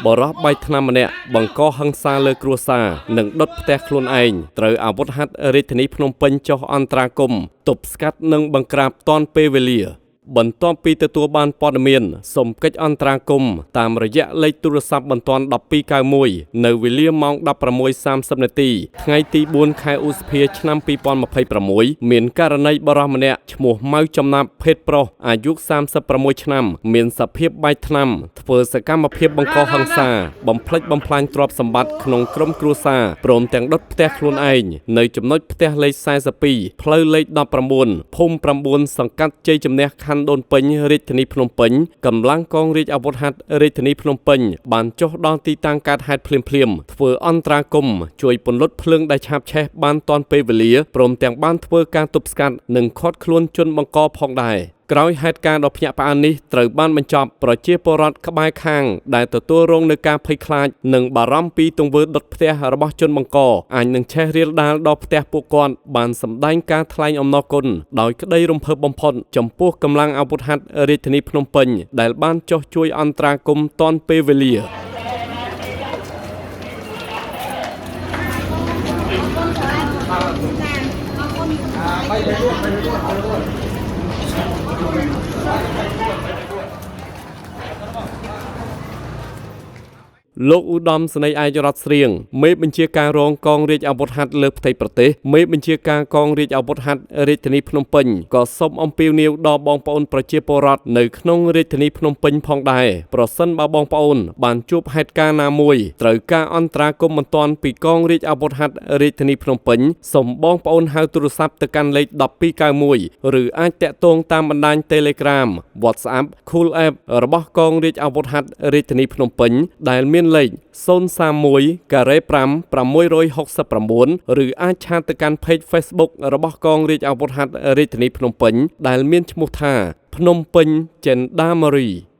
បុរសបែកថ្នាំម្នាក់បង្កហិង្សាលើគ្រួសារនិងដុតផ្ទះខ្លួនឯងត្រូវអាវុធហត្ថរាជធានីភ្នំពេញចុះអន្តរាគមន៍ទប់ស្កាត់និងបង្ក្រាបទាន់ពេលវេលា។ បន្ទាប់ពីទទួលបានព័ត៌មានសុំកិច្ចអន្តរាគមន៍តាមរយៈលេខទូរស័ព្ទបន្ទាន់1291នៅវេលាម៉ោង16:30នាទីថ្ងៃទី4ខែឧសភាឆ្នាំ2026មានករណីបុរសម្នាក់ឈ្មោះម៉ៅចំណាប់ភេទប្រុសអាយុ36ឆ្នាំមានសភាពបែកថ្នាំធ្វើសកម្មភាពបង្កហិង្សាបំផ្លិចបំផ្លាញទ្រព្យសម្បត្តិក្នុងក្រុមគ្រួសារព្រមទាំងដុតផ្ទះខ្លួនឯងនៅចំណុចផ្ទះលេខ42ផ្លូវលេខ19ភូមិ9សង្កាត់ជ័យជំនះខណ្ឌដូនពេញរាជធានីភ្នំពេញកម្លាំងកងរាជអាវុធហត្ថរាជធានីភ្នំពេញបានចុះដល់ទីតាំងកើតហេតុភ្លាមៗធ្វើអន្តរាគមន៍ជួយពន្លត់ភ្លើងដែលឆាបឆេះបានទាន់ពេលវេលាព្រមទាំងបានធ្វើការទប់ស្កាត់និងឃាត់ខ្លួនជនបង្កផងដែរ។ ក្រោយហេតុការណ៍ដ៏ភ្ញាក់ផ្អើលនេះត្រូវបានបញ្ចប់ប្រជាពលរដ្ឋក្បែរខាងដែលទទួលរងនឹងការភ័យខ្លាចនិងបារម្ភពីទង្វើដុតផ្ទះរបស់ជនបង្កអាចនឹងឆេះរាលដាលដល់ផ្ទះពួកគាត់បានសម្ដែងការថ្លែងអំណរគុណដោយក្តីរំភើបបំផុតចំពោះកម្លាំងអាវុធហត្ថរាជធានីភ្នំពេញដែលបានចុះជួយអន្តរាគមន៍ទាន់ពេលវេលា។ លោកឧត្តមសេនីយ៍ឯករដ្ឋស្រៀងមេបញ្ជាការរងកងរាជអាវុធហត្ថលើផ្ទៃប្រទេសមេបញ្ជាការកងរាជអាវុធហត្ថរាជធានីភ្នំពេញក៏សូមអំពាវនាវដល់បងប្អូនប្រជាពលរដ្ឋនៅក្នុងរាជធានីភ្នំពេញផងដែរប្រសិនបើបងប្អូនបានជួបហេតុការណ៍ណាមួយត្រូវការអន្តរាគមន៍បន្ទាន់ពីកងរាជអាវុធហត្ថរាជធានីភ្នំពេញសូមបងប្អូនហៅទូរស័ព្ទទៅកាន់លេខ1291ឬអាចតាក់ទងតាមបណ្ដាញ Telegram WhatsApp Cool App របស់កងរាជអាវុធហត្ថរាជធានីភ្នំពេញដែលមានលេខ031ការ៉េ5 669ឬអាចឆាតទៅកាន់ Page Facebook របស់កងរាជអាវុធហត្ថរាជធានីភ្នំពេញដែលមានឈ្មោះថាភ្នំពេញចិនដាម៉ារី។